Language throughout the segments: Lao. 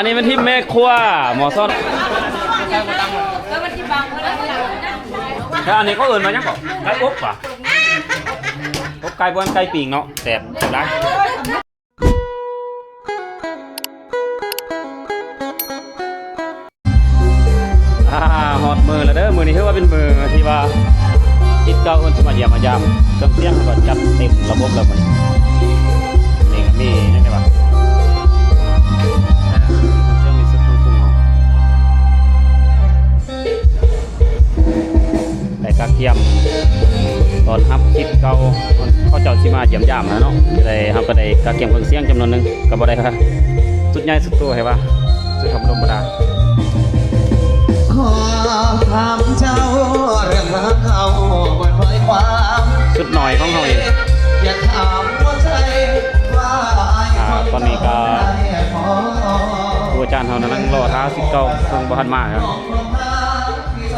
ອັນນີ້ແມ່ນທີມແມ່ຄົວໝໍຊອນ. ແລ້ວອັນນີ້ເຂົາເອີ້ນວ່າຫຍັງເກາະ? ໄກ່ອົບຫວາ? ອົບໄກ່ ບໍ່ແມ່ນໄກ່ປີ້ງເນາະ. ແຊບ ແຊບຫຼາຍ. ອ່າ ຮອດມື້ແລ້ວເດີ. ມື້ນີ້ຖືວ່າເປັນມື້ທີ່ວ່າສິດເກົ່າເພິ່ນຊິມາຢ້ຽມມາຢາມ. ເຄື່ອງສຽງເຮົາກໍຈັດເຕັມລະບົບແລ້ວມື້ນີ້. ນີ້ກໍມີຫຍັງແດ່ວະ? ອ່າ ເຄື່ອງສຽງມີຊຸດເຄື່ອງປຸງເຮົາ ໄດ້ກະກຽມຕ້ອນຮັບສິດເກົ່າ ເຂົາເຈົ້າຊິມາຢ້ຽມຢາມຫັ້ນນະເນາະ. ກໍໄດ້ ເຮົາກໍໄດ້ກະກຽມເຄື່ອງສຽງຈຳນວນໜຶ່ງ ກໍບໍ່ໄດ້ວ່າຊຸດໃຫຍ່ຊຸດໂຕໃຫ້ວ່າ ຊຸດທຳມະດາ. ຂໍຖາມເຈົ້າເລື່ອງລາວເວົ້າບໍ່ຄ່ອຍຄວາມ ຊຸດນ້ອຍຂອງເຮົາເອງ. ຢ່າຖາມຫົວໃຈວ່າອ້າຍ ອ່າ ຕອນນີ້ກໍ ຄູອາຈານເຮົາກຳລັງລໍຖ້າສິດເກົ່າ ເພິ່ນບໍ່ທັນມາ.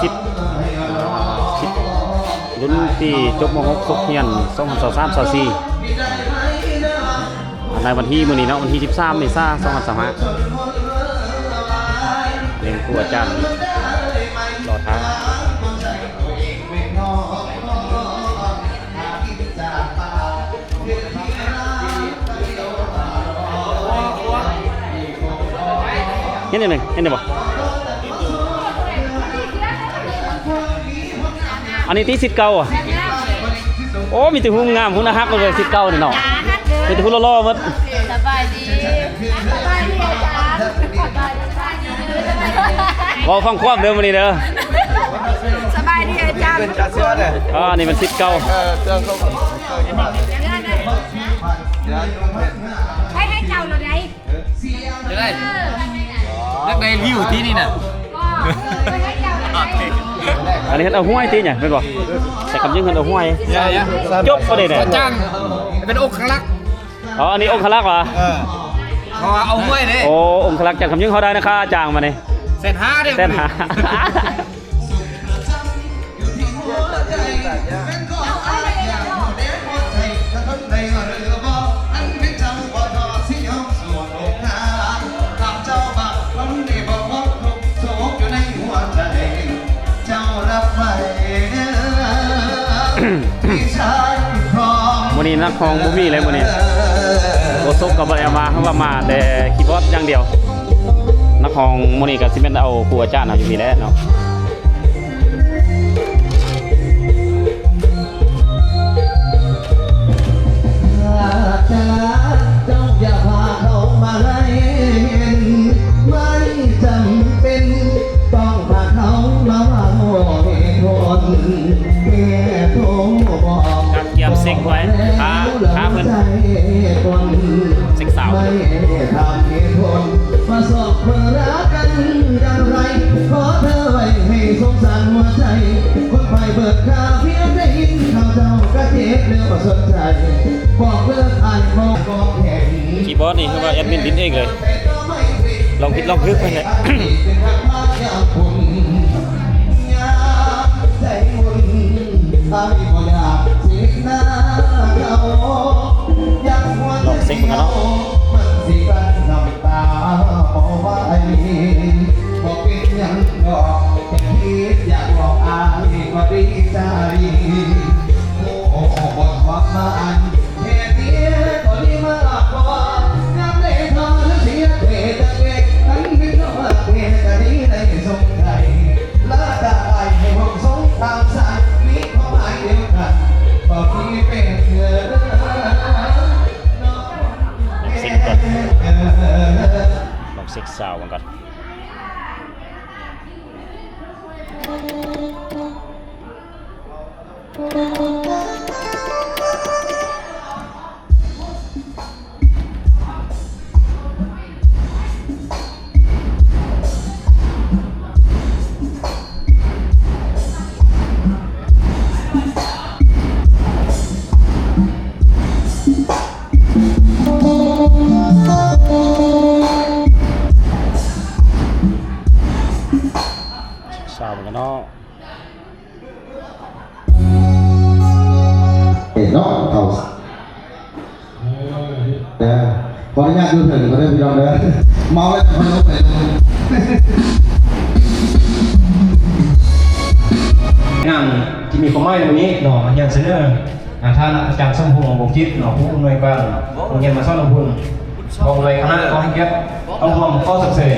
ສິດ ສິດລຸ້ນທີ່ຈົບ ມໍຫົກ ສົກຮຽນ ສອງພັນຊາວສາມ ຊາວສີ່ ໃນວັນທີມື້ນີ້ເນາະ ວັນທີສິບສາມ ເມສາ ສອງພັນຊາວຫ້າ. ເປັນຄູອາຈານລໍຖ້າ. ເຫັນຫຍັງນີ້? ເຫັນຢູ່ບໍ່? ອັນນີ້ຕິ ສິດເກົ່າ. ໂອ້ ມີແຕ່ຫຸ່ມງາມ ຫຸ່ມໜ້າຮັກເລີຍ ສິດເກົ່ານີ້ເນາະ. ມີແຕ່ຜູ້ຫຼໍ່ໆໝົດ. ສະບາຍດີ ສະບາຍດີອາຈານ. ເວົ້າຟັງຄວາມເດີມື້ນີ້ເດີ. ສະບາຍດີອາຈານ. ອ່າ ນີ້ມັນສິດເກົ່າ. ໃຫ້ ໃຫ້ເຈົ້າໂລດໃດ. ຈະໄດ້ ຢາກໄດ້ວິວທີ່ນີ້ນະ. ອັນນີ້ເຮັດເອົາຫ້ວຍຕິຫຍັງແມ່ນບໍ່? ໃສ່ຄຳຍິງເຮັດເອົາຫ້ວຍ. ຈົບບໍ່ໄດ້ແດ່. ຈ້າງເປັນອົງຄະລັກ. ອໍ ອັນນີ້ອົງຄະລັກຫວາ? ເອີ ເພາະວ່າເອົາຫ້ວຍເດ້. ໂອ້ ອົງຄະລັກຈາກຄຳຍິງເຮົາໄດ້ນະຄ່າຈ້າງມານີ້ ແສນຫ້າເດ້. ແສນຫ້າ. ມື້ນີ້ນັກຮ້ອງບໍ່ມີເລີຍມື້ນີ້. ໂຄສົກກໍບໍ່ໄດ້ເອົາມາ ເຮົາວ່າມາແຕ່ຄີບອດຢ່າງດຽວ. ນັກຮ້ອງມື້ນີ້ກໍຊິແມ່ນເອົາຄູອາຈານເຮົາຢູ່ນີ້ແຫຼະເນາະ. ກະກຽມເຊັກໄວ້ ຖ້າ ຖ້າເພິ່ນເຊັກສາວ. ຄີບອດນີ້ຄືວ່າແອດມິນຫຼິ້ນເອງເລີຍ. ລອງຜິດລອງຖືກໄປແຫຼະ. ລອງເຊັກເບິ່ງກັນເນາະ. ລອງເຊັກກ່ອນ ລອງເຊັກຊາວເບິ່ງກ່ອນ. ຊາວເນາະ. ເນາະ ເຂົາ ເອີ ເອີ. ຂໍອະນຸຍາດຢູ່ເຖິງກໍໄດ້ພີ່ນ້ອງເດີ ເມົາແລ້ວຄ່ອຍລົງໄປ. ງານທີ່ມີຄວາມໝາຍໃນມື້ນີ້ເນາະ ຮຽນສະເໜີ ອາ ທ່ານອາຈານສົມພົງ ວົງຈິດເນາະ ຜູ້ອຳນວຍການໂຮງຮຽນມາສອນລຳພູນ ພ້ອມດ້ວຍຄະນະ ຂໍໃຫ້ກຽດເຂົ້າຮ່ວມຂໍຊົມເຊີຍ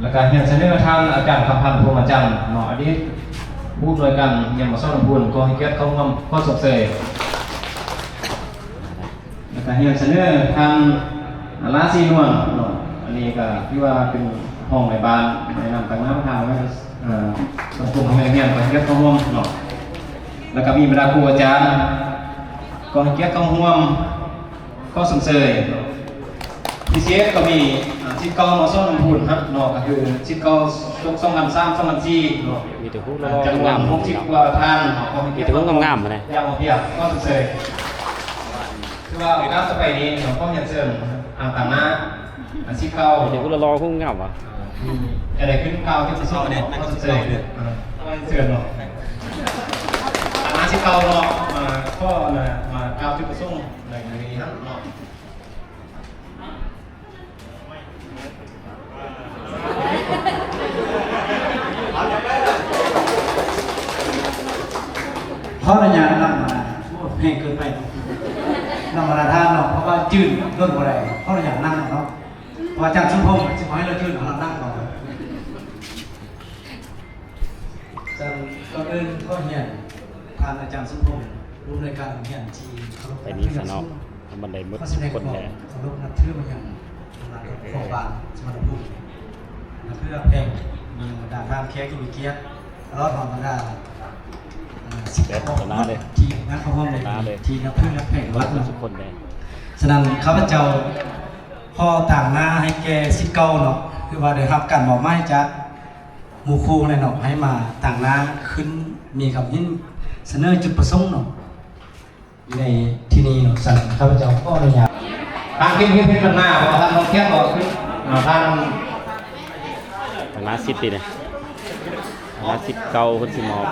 ແລ້ວກະຮຽນສະເໜີທ່ານອາຈານຄຳພັນ ພົມມະຈັນເນາະ ອະດີດຜູ້ອຳນວຍການໂຮງຮຽນມາສອນລຳພູນ ຂໍໃຫ້ກຽດເຂົ້າຮ່ວມຂໍຊົມເຊີຍ. ແລ້ວກະຮຽນສະເໜີທ່ານ ອາ ລາສີນວນເນາະ ອັນນີ້ກະຖືວ່າເປັນຮອງນາຍບ້ານ ແນະນຳຕາງໜ້າປະທານ ແລະ ເອີ ສັງຄົມໃຫ້ຮຽນ ຂໍໃຫ້ກຽດເຂົ້າຮ່ວມເນາະ ແລ້ວກະມີບັນດາຄູອາຈານ ຂໍໃຫ້ກຽດເຂົ້າຮ່ວມ ຂໍຊົມເຊີຍ. ພິເສດກໍມີ ອາ ສິດເກົ່າມາສອນລຳພູນເນາະ ກໍຄືສິດເກົ່າສົກສອງພັນສາມ ສອງພັນສີ່ເນາະ ມີແຕ່ຜູ້ຫຼໍ່ໆ ຈຳນວນຫົກສິບກວ່າທ່ານເນາະ ມີແຕ່ຜູ້ງາມໆ ນະ ຢ່າງຮຽບຮ້ອຍ ຂໍຊົມເຊີຍ. ຄືວ່າໂອກາດຕໍ່ໄປນີ້ ຂໍຮຽນເຊີນທາງຕາງໜ້າ ອາ ສິດເກົ່າ ມີແຕ່ຜູ້ຫຼໍ່ໆ ຜູ້ງາມຫວາ ຈະໄດ້ຂຶ້ນກ່າວຈຸດປະສົງເນາະ ຂໍຊົມເຊີຍ ຂໍຮຽນເຊີນເນາະ ອາ ສິດເກົ່າເນາະ ມາຂໍ ມາກ່າວຈຸດປະສົງໃນມື້ນີ້ເນາະ. ຂໍອະນຸຍາດນຳ ໂອ້ ແຮງເກີນໄປເນາະ ນຳບັນດາທ່ານເນາະ ເພາະວ່າຢືນດົນບໍ່ໄດ້ ຂໍອະນຸຍາດນັ່ງເນາະ ເພາະວ່າອາຈານສົມພົງຊິບໍ່ໃຫ້ລາວຢືນ ໃຫ້ລາວນັ່ງເນາະ. ສະນັ້ນ ກ່ອນອື່ນຂໍຮຽນທ່ານອາຈານສົມພົງ ຜູ້ອຳນວຍການໂຮງຮຽນທີ່ເຄົາລົບນັບຖືຢ່າງສູງ ໄປນີ້ຊະເນາະ ມັນໄດ້ໝົດທຸກຄົນແຫຼະ ເຄົາລົບນັບຖືມາຍັງຄະນະປົກຄອງບ້ານສະຫວັນນະພູມ ເພື່ອແພງ ມີບັນດາທ່ານແຂກທີ່ມີກຽດ ຕະຫຼອດຮອດບັນດາ ເອີ ສິດເກົ່າທີ່ງານເຂົ້າຮ່ວມໃນທີ່ນັບຖືຮັກແພງວັດເນາະ ທຸກຄົນແຫຼະ. ສະນັ້ນ ຂ້າພະເຈົ້າຂໍຕາງໜ້າໃຫ້ແກ່ສິດເກົ່າເນາະ ຄືວ່າໄດ້ຮັບການມອບໝາຍຈາກ ໝູ່ຄູ່ແຫຼະເນາະ ໃຫ້ມາຕາງໜ້າຂຶ້ນມີຄຳເຫັນສະເໜີຈຸດປະສົງເນາະ ຢູ່ໃນທີ່ນີ້ເນາະ. ສະນັ້ນ ຂ້າພະເຈົ້າຂໍອະນຸຍາດ ທາງເຂດເຮັດເຮັດທາງໜ້າ ເພາະວ່າທ່ານຕ້ອງຂຽນອອກຄື ເອີ ທ່ານ ທາງໜ້າສິດຕິເດ້ ທາງໜ້າສິດເກົ່າເພິ່ນຊິມອບ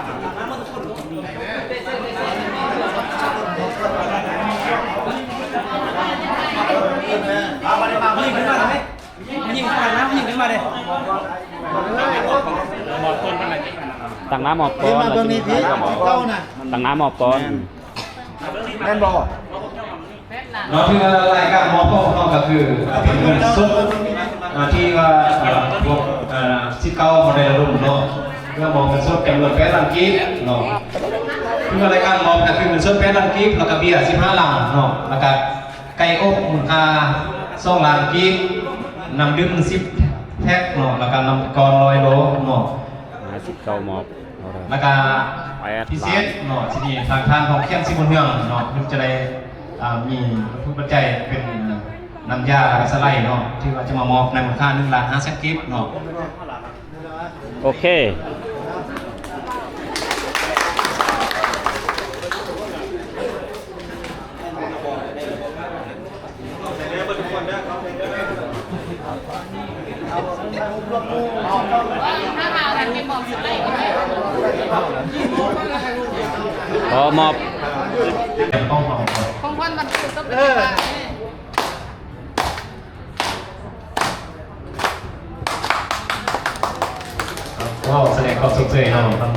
ມາຍິງຂຶ້ນມາເດ້ ມາຍິງຂຶ້ນມາເດ້ ຕາງໜ້າມອບກ່ອນ ຕາງໜ້າມອບກ່ອນ ແມ່ນບໍ່? ເນາະ ຖືວ່າລາຍການມອບຂອງເຮົາກໍຄືເປັນເງິນສົດ ອາ ທີ່ວ່າ ອາ ພວກ ອາ ສິດເກົ່າເຮົາໄດ້ລະດົມເນາະ ເພື່ອມອບເງິນສົດຈຳນວນແປດລ້ານກີບເນາະ ຄືວ່າລາຍການມອບກໍຄືເງິນສົດແປດລ້ານກີບ ແລ້ວກໍເບຍສິບຫ້າລັງເນາະ ແລ້ວກໍ ໄກ່ອົບມູນຄ່າສອງລ້ານກີບ, ນ້ຳດື່ມສິບແພັກເນາະ, ແລ້ວກະນ້ຳກ້ອນຮ້ອຍໂລເນາະ, ຫ້າສິບເກົ້າມອບ ແລ້ວກະພິເສດເນາະ ທີ່ນີ້ທາງທ່ານຮອງຂຽນສີບຸນເຮືອງເນາະ ເພິ່ນຈະໄດ້ ອ່າ ມີວັດຖຸປັດໄຈເປັນນ້ຳຢາ ແລ້ວກະສະໄລເນາະ ທີ່ວ່າຈະມາມອບໃນມູນຄ່າໜຶ່ງລ້ານຫ້າແສນກີບເນາະ. ໂອເຄ ຂໍມອບ ຂອງຂວັນວັນເກີດກໍເປັນ ເວົ້າສະແດງຄວາມຊົມເຊີຍເນາະ ທາງ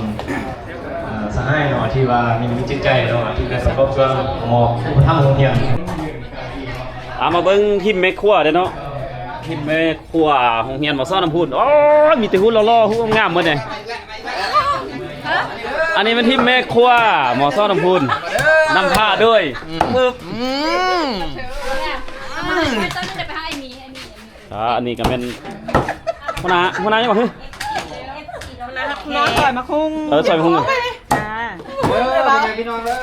ເອີ ສະຫາຍເນາະ ທີ່ວ່າມີນ້ຳຈິດໃຈເນາະ ທີ່ໄດ້ປະກອບສ່ວນມອບອຸປະຖຳໂຮງຮຽນ. ເອົາມາເບິ່ງທີມແມ່ຄົວເດ້ເນາະ ທີມແມ່ຄົວໂຮງຮຽນ ມສ ນ້ຳພຸນ. ໂອ້ຍ ມີແຕ່ຮູບຫຼໍ່ໆ ຮູບງາມໝົດເດ້. ອັນນີ້ແມ່ນທີມແມ່ຄົວ ມສ ນ້ຳພຸນ ນຳພາໂດຍ ອືມ ອືມ ອ່າ ອັນນີ້ກໍແມ່ນຫົວໜ້າ ຫົວໜ້າຫຍັງວະ? ຫື ຫົວໜ້າ ໜ້າຊອຍໝາກຫຸ່ງ ເອີ ຊອຍໝາກຫຸ່ງ ຈ້າ ເອີ ພໍ່ແມ່ພີ່ນ້ອງເດີ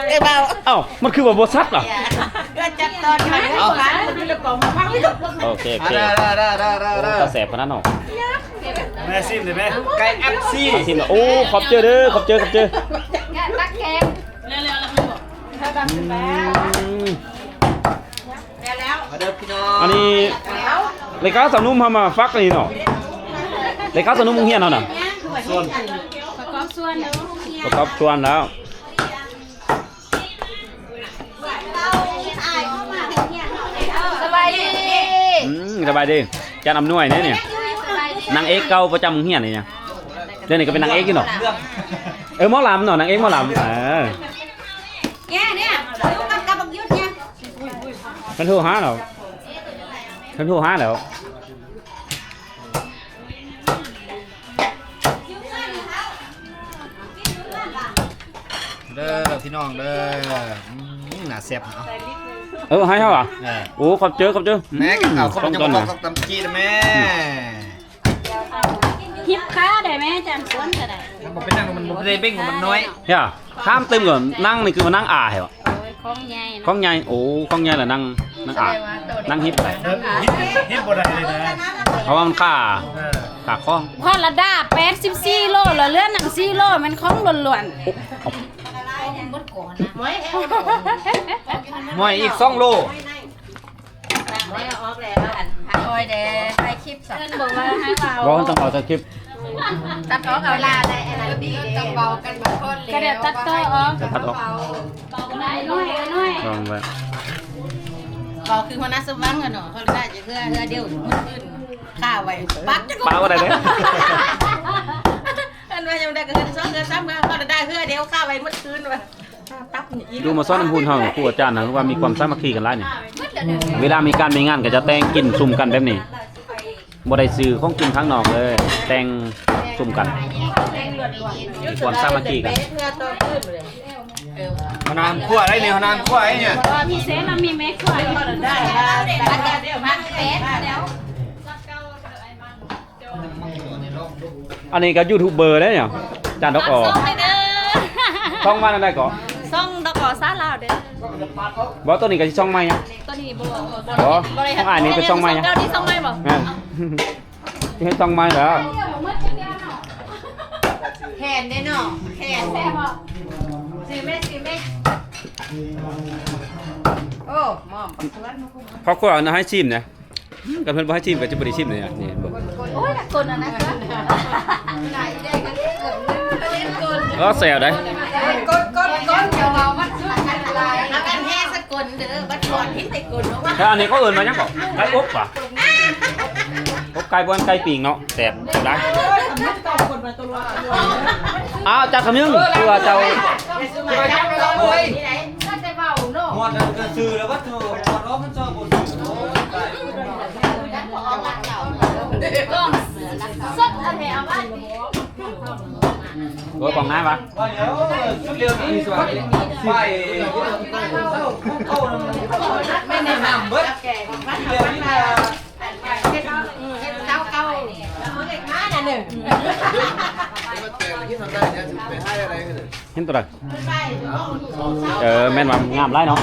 ເອີ ເອົ້າ ມັນຄືວ່າບໍ່ຊັດລະ ເອີ ຈັດຕອນ ໂອເຄ ໂອເຄ ຕາແຊບຂະໜາດເນາະ ແມ່ຊີມໄດ້ແມ່ ໄກ່ເອັບຊີ ຊີມ ໂອ້ ຂອບໃຈເດີ ຂອບໃຈ ຂອບໃຈ ຕັກແກງ ອືມ ມາເດີພີ່ນ້ອງ ອັນນີ້ເລຂາສາວໜຸ່ມເຮົາມາຝາກອັນນີ້ເນາະ ເລຂາສາວໜຸ່ມໂຮງຮຽນເຮົານະ ປະກອບສ່ວນ ປະກອບສ່ວນແລ້ວ. ອືມ ສະບາຍດີ ຈານອຳນວຍເດ້ນີ້ ນາງເອກເກົ່າປະຈຳໂຮງຮຽນນີ້ ດຽວນີ້ກໍເປັນນາງເອກຢູ່ເນາະ ເອີ ໝໍລຳເນາະ ນາງເອກໝໍລຳ ເອີ ເນຍ ເນຍ ຢູ່ກັບ ກັບບັກຍຸດເນຍ ເພິ່ນໂທຫາແລ້ວ ເພິ່ນໂທຫາແລ້ວ. ເດີພີ່ນ້ອງເດີ ອືມ ໜ້າແຊບເນາະ ເອີ ໃຫ້ເຮົາຫວາ ເອີ ໂອ້ ຂອບໃຈ ຂອບໃຈ ແມ່ ເອົາຂອງ ຂອງ ຂອງຕຳຈີນແມ່ ອືມ ຮິບຄາໄດ້ແມ່ ຈານສວນກໍໄດ້ ມັນບໍ່ເປັນຫຍັງ ມັນບໍ່ໄດ້ເບັງ ມັນນ້ອຍ ຢ່າ ຖາມຕື່ມກ່ອນ ນາງນີ້ຄືວ່ານາງອາແທ້ຫວາ ໂອ້ຍ ຂອງໃຫຍ່ເນາະ ຂອງໃຫຍ່ ໂອ້ ຂອງໃຫຍ່ລະນາງ ນາງອາ ສະແດງວ່າໂຕນີ້ ນາງຮິບໄປ ເອີ ຮິບ ຣິບບໍ່ໄດ້ເລີຍນະ ເພາະວ່າມັນຄາ ເອີ ຄາຄອງ ຄອນລະດາແປດສິບສີ່ໂລ ລະເຫຼືອນຳສີ່ໂລ ແມ່ນຂອງລ້ວນໆ ໂອ້ ເອົາ ໝວຍ ອີກສອງໂລ ແລ້ວອອກແລ້ວ ອັນ ພາອອຍແດ່ ຖ່າຍຄລິບ ເພິ່ນບອກວ່າໃຫ້ເວົ້າ ບໍ່ຕ້ອງເອົາແຕ່ຄລິບ ຕັດອອກເອົາລາໄດ້ ອັນນັ້ນດີເດ້ ຕ້ອງເວົ້າກັນບາງຄົນ ກໍດຽວຕັດຕໍ່ອອກ ຕັດອອກ ເວົ້າໜ້ອຍໆ ເວົ້າຄືຫົວໜ້າສົມຫວັງຫັ້ນເນາະ ເຂົາໄດ້ຈັກເທື່ອ ເທື່ອດຽວມື້ອື່ນຄາໄວ້ ປັກຈັກ ປະບໍ່ໄດ້ເດ້ ອັນວ່າຍັງໄດ້ກໍເທື່ອສອງເທື່ອສາມເທື່ອ ເຂົາໄດ້ເທື່ອດຽວຄາໄວ້ມື້ຄືນວ່າ ຢູ່ມາສອນນ້ຳພຸ້ນເຮົາ ຄູອາຈານເຮົາວ່າມີຄວາມສາມັກຄີກັນຫຼາຍນີ້ ເວລາມີການມີງານກໍຈະແຕ່ງກິນຊຸມກັນແບບນີ້ ບໍ່ໄດ້ຊື້ຂອງກິນທາງນອກເລີຍ ແຕ່ງຊຸມກັນ ມີຄວາມສາມັກຄີກັນ ຫົວໜ້າຄົວໄດ໋ນີ້ ຫົວໜ້າຄົວໄດ໋ນີ້ ມີເຊລະມີແມ່ຄົວ ອັນນີ້ກໍຢູທູບເບີເດ້ນີ້ ຈານດອກອໍ ຝາກຊ່ອງໃຫ້ເດີ ຊ່ອງວ່າແນວໃດເກາະ ຊ່ອງດອກອໍຊາລາວເດີ ບໍ່ ໂຕນີ້ກໍຊິຊ່ອງໃໝ່ຫຍັງ ໂຕນີ້ບໍ່ ບໍ່ ບໍ່ ຂອງອ້າຍນີ້ເປັນຊ່ອງໃໝ່ຫຍັງ ເຈົ້ານີ້ຊ່ອງໃໝ່ບໍ່ ແມ່ນ ຊິເຮັດຊ່ອງໃໝ່ແລ້ວ ແຂນເດ້ເນາະ ແຂນ ໂອ້ ມອມ ຄອບຄົວເອົາໃຫ້ຊີມນະ ຄັນເພິ່ນບໍ່ໃຫ້ຊີມກໍຈະບໍ່ໄດ້ຊີມເລີຍ ນີ້ເບິ່ງ ໂອ້ຍ ຄົນອັນນັ້ນ ເອີ ແຊວໄດ໋ ກົນ ກົນ ກົນ ຢ່າເວົ້າມັນຄືອັນຕະລາຍ ອັນແຮສະກົນເດີ ບັດກ່ອນເຫັນແຕ່ກົນອອກມາ ແລ້ວອັນນີ້ເຂົາເອີ້ນວ່າຫຍັງເກາະ ໄກ່ອົບຫວາ ອົບໄກ່ ບໍ່ແມ່ນໄກ່ປີ້ງເນາະ ແຊບຫຼາຍ ອ້າວ ຈັກຄຳຍັງ ຄືວ່າເຈົ້າ ໂອ້ຍ ຂອງນາຍຫວາ ແມ່ນແນະນຳເບິດ ເຫັນໂຕໃດ ເອີ ແມ່ນວ່າງາມຫຼາຍເນາະ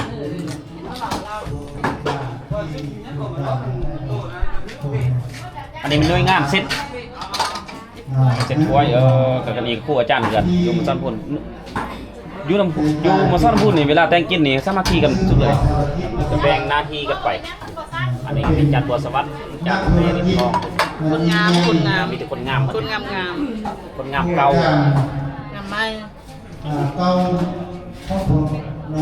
ອັນນີ້ມັນໜ່ວຍງາມເສັດ ເຈັດຖ້ວຍ ເອີ ກໍ ກໍມີຄູອາຈານເຮືອນ ຢູ່ມາສອນພຸ້ນ ຢູ່ນຳ ຢູ່ມາສອນພຸ້ນນີ້ ເວລາແຕ່ງກິນນີ້ ສາມັກຄີກັນສຸດເລີຍ ແບ່ງໜ້າທີ່ກັນໄປ ອັນນີ້ເປັນຈານບົວສະຫວັດ ຈານແມ່ລິນທອງ ຄົນງາມ ຄົນງາມ ມີແຕ່ຄົນງາມ ຄົນງາມໆ ຄົນງາມເກົ່າ ງາມໃໝ່ ອ່າ ເກົ່າ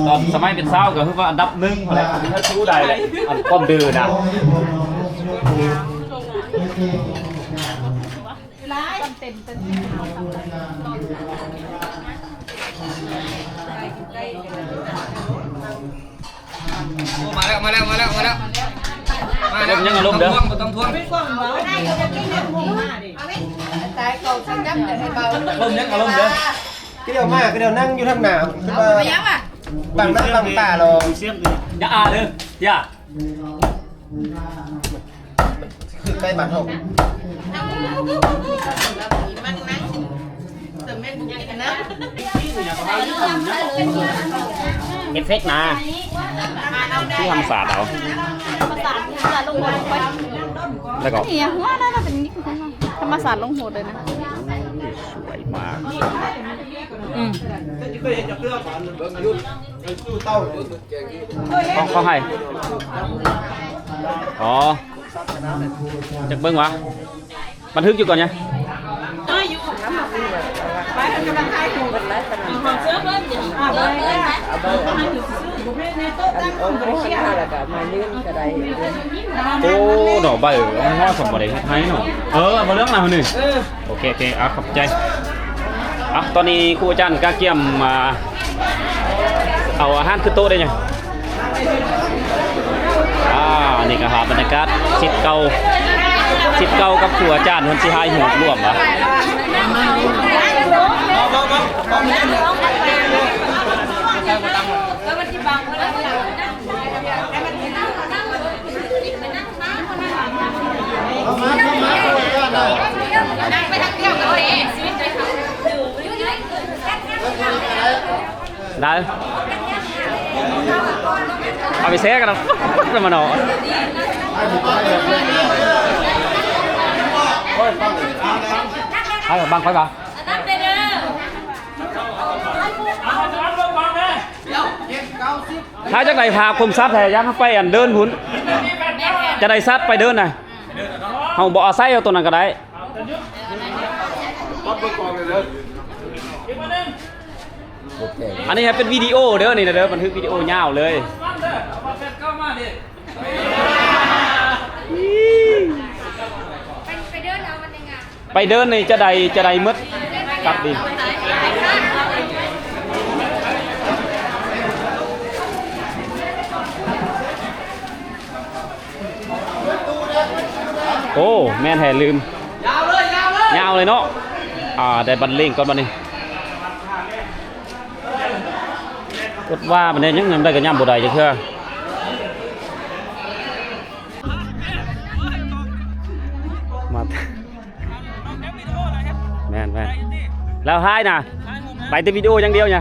ຕອນສະໄໝເປັນສາວກໍຄືວ່າອັນດັບໜຶ່ງຫັ້ນແຫຼະ ເຮັດສູ້ໄດ້ແຫຼະ ອັນຄວາມດື້ນະ ມາແລ້ວ ມາແລ້ວ ມາແລ້ວ ມາແລ້ວ ມາແລ້ວ ລົມຍັງ ລົມເດີ ບໍ່ຕ້ອງທວງ ຕາຍເຂົາຊິນຳ ຢ່າໃຫ້ເບົາ ລົມຍັງ ລົມເດີ ຄືດຽວມາ ຄືດຽວນັ່ງຢູ່ທາງໜ້າ ຄືວ່າບັງໜ້າບັງຕາເນາະ ຢ່າອາເດີ ຢ່າ ຄືໃກ້ບ້ານເຮົາ ເອັຟເຟັກນະ ຄືທຳມະຊາດເອົາ ແລ້ວກໍ ທຳມະຊາດລົງໂຫດເລີຍນະ ສວຍມາກ ອືມ ຂອງເຂົາໃຫ້ ອໍ ຈັກເບິ່ງຫວາ ບັນທຶກຢູ່ກ່ອນຫຍັງ ເອີ ຢູ່ ໄປ ເພິ່ນກຳລັງຖ່າຍຮູບ ເພິ່ນໄລຟ໌ກັນ ເອົາເບີ ເອົາເບີ ເອົາເບີ ອັນ ເອົາໂທຫາລະກະມາຍື່ນກະໄດ້. ໂອ້ ດອກໃບ ເອົາຫົວສຳບໍ່ໄດ້ເຮັດໃຫ້ເນາະ. ເອີ ບໍ່ເລື່ອງນະນີ້. ເອີ ໂອເຄ ໂອເຄ ອ່ະ ຂອບໃຈ. ອ່ະ ຕອນນີ້ຄູອາຈານກະກຽມມາ ເອົາອາຫານຂຶ້ນໂຕະໄດ້ຍັງ? ອ່າ ນີ້ກະພາບບັນຍາກາດສິດເກົ່າ ສິດເກົ່າກັບຄູອາຈານເພິ່ນຊິຖ່າຍຮູບລວມວ່າ. ໄດ້ ເອົາໄປແຊກັນເນາະ ມາເນາະ. ເອົາບັງໄຟກະ ຖ້າຈາກໃດພາຄົມສັດໃຫ້ ຢ້ານເຮົາໄປອັນເດີນພຸ້ນ ຈະໄດ້ສັດໄປເດີນນະ ເຮົາບໍ່ອາໄສເອົາໂຕນັ້ນກະໄດ້. ອັນນີ້ເປັນວິດີໂອເດີ ນີ້ນະເດີ ບັນທຶກວິດີໂອຍາວເລີຍ. ໄປເດີນນີ້ຈະໄດ້ ຈະໄດ້ໝົດກັບດີ. ໂອ້ ແມ່ນແທ້ ລືມ ຍາວເລີຍ ຍາວເລີຍ ຍາວເລີຍເນາະ. ອ່າ ໄດ້ບັນເລງກ່ອນບັດນີ້. ກົດວ່າມັນໄດ້ ຍັງນຳໄດ້ກະຍາມບໍ່ໄດ້ຈັກເທື່ອ. ມາ ແມ່ນໆ ແລ້ວທ້າຍນະ ໄປແຕ່ວິດີໂອຢ່າງດຽວນະ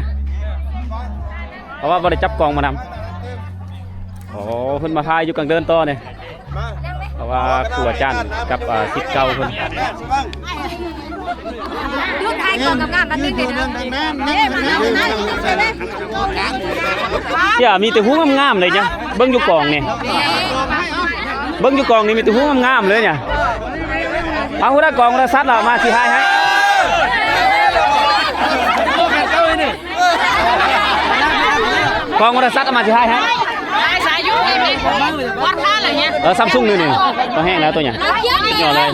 ເພາະວ່າບໍ່ໄດ້ຈັບກ້ອງມານຳ. ໂອ້ ເພິ່ນມາຖ່າຍຢູ່ກາງເດີ່ນຕໍ່ນີ້ ເພາະວ່າຄູອາຈານກັບ ອ່າ ສິດເກົ່າເພິ່ນ. ດູຖ່າຍກ້ອງງາມໆ ອັນໜຶ່ງເດີ. ເຈົ້າ ມີແຕ່ຮູບງາມໆເລີຍນະ ເບິ່ງຢູ່ກ້ອງນີ້ ເບິ່ງຢູ່ກ້ອງນີ້ມີແຕ່ຮູບງາມໆເລີຍນະ. ເອົາ ຜູ້ໃດກ້ອງໂທລະສັບລະມາຊິຖ່າຍໃຫ້. ກ້ອງໂທລະສັບເອົາມາຊິຖ່າຍໃຫ້. ເອີ ຊຳຊຸງນີ້ ນີ້ ໂຕແຮງແລ້ວ ໂຕຫຍັງ ສຸດຍອດເລີຍ.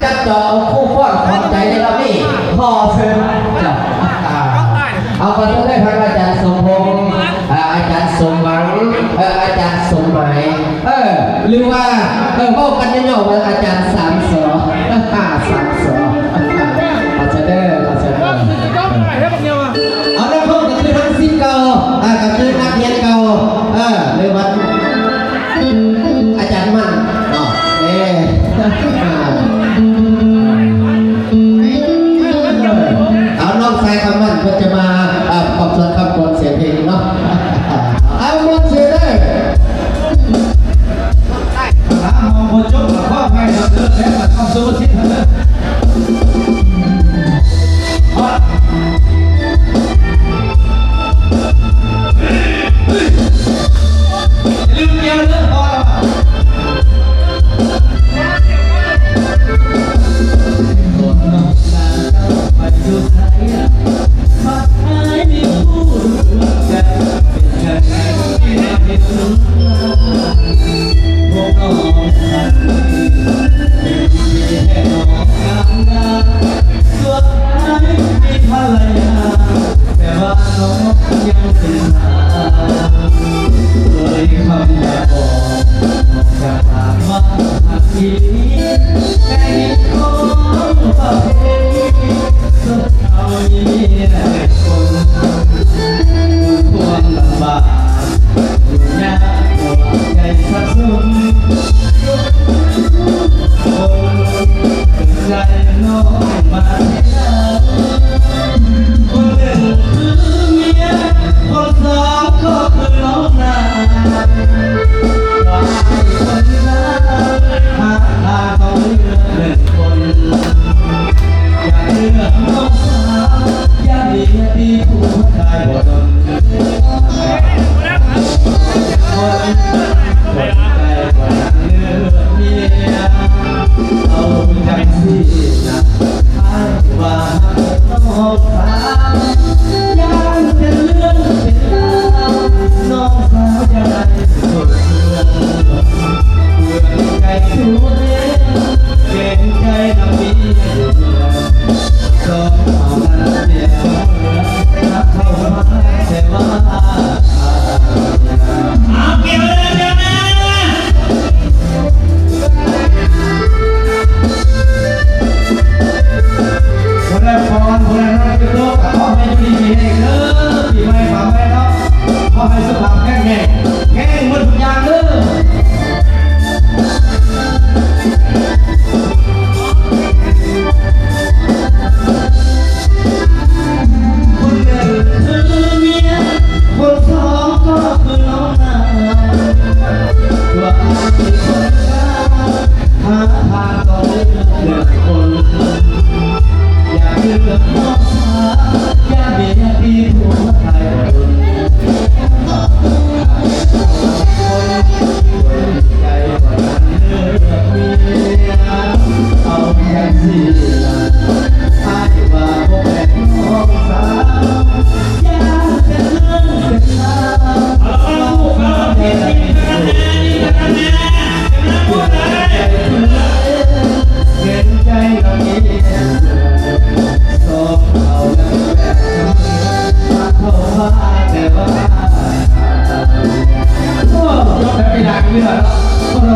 ຈັດຕໍ່ເອົາຄູ່ຟ້ອນຂອບໃຈໃນລອບນີ້ ຂໍເຊີນ ອ່າ ເອົາ ຂໍເຊີນທາງອາຈານສົມພົງ ອ່າ ອາຈານສົມຫວັງ ເອີ ອາຈານສົມໝາຍ ເອີ ຫຼືວ່າ ເອີ ເວົ້າກັນຫຍໍ້ໆວ່າອາຈານສາມ ສອ ສາມ ສອ ຂໍເຊີນເດີ ຂໍເຊີນເດີ. ເອົາ ນັກຮ້ອງກະຄືທັງສິດເກົ່າ ອ່າ ກະຄືນັກຮຽນເກົ່າ ເອີ ຫຼືວ່າ ອາຈານໝັ້ນເນາະ ເອີ ເອົາ ນ້ອງຊາຍຄຳໝັ້ນເພິ່ນຈະມາ ເອີ ປອບສວນຄຳກວນສຽງເພງເນາະ ເອົາ ມ່ວນຊື່ນເດີ. ຖາມມອງບໍ່ຈົບກໍຂໍໃຫ້ເດີ ແລ້ວກໍຕ້ອງສູ້ຊິດເດີ.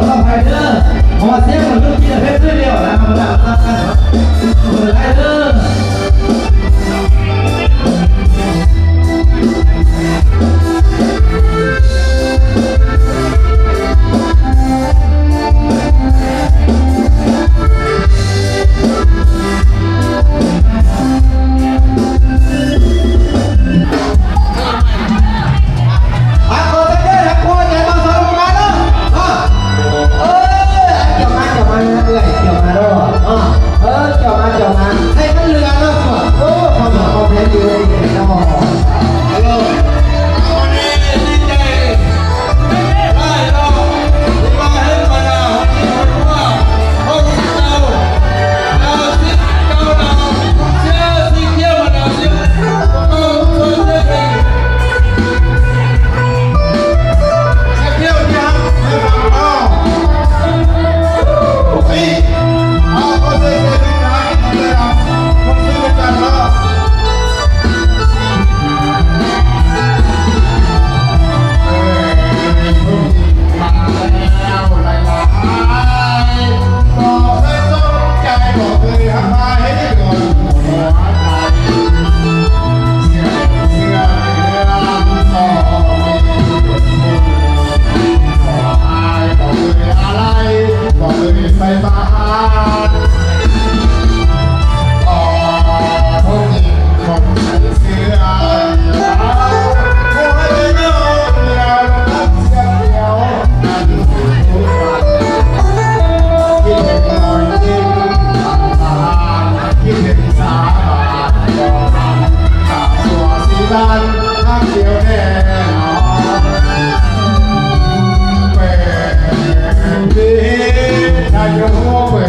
ຂໍອະໄພເດີ ຂໍສຽງມັນເລື່ອງກິນເຜັດໜ້ອຍດຽວນະ ທຳມະດາ ເປີດໄລເດີ. ອ່ະ ຂໍເຊີນເດີ ທັງຄູ່ໃຫຍ່ມາສອງຄົນມາເດີ ເນາະ ເອີ ກ່ຽວມາ ກ່ຽວມາເອື້ອຍ ກ່ຽວມາເດີ ເນາະ ເອີ ກ່ຽວມາ ກ່ຽວມາ ໃຫ້ມັນເຫຼືອເນາະ ໂອ້ ຄວາມຮັກຄວາມແພງຢູ່ໃນນີ້ເນາະ ເອີ ເອົາ ດີໃຈ.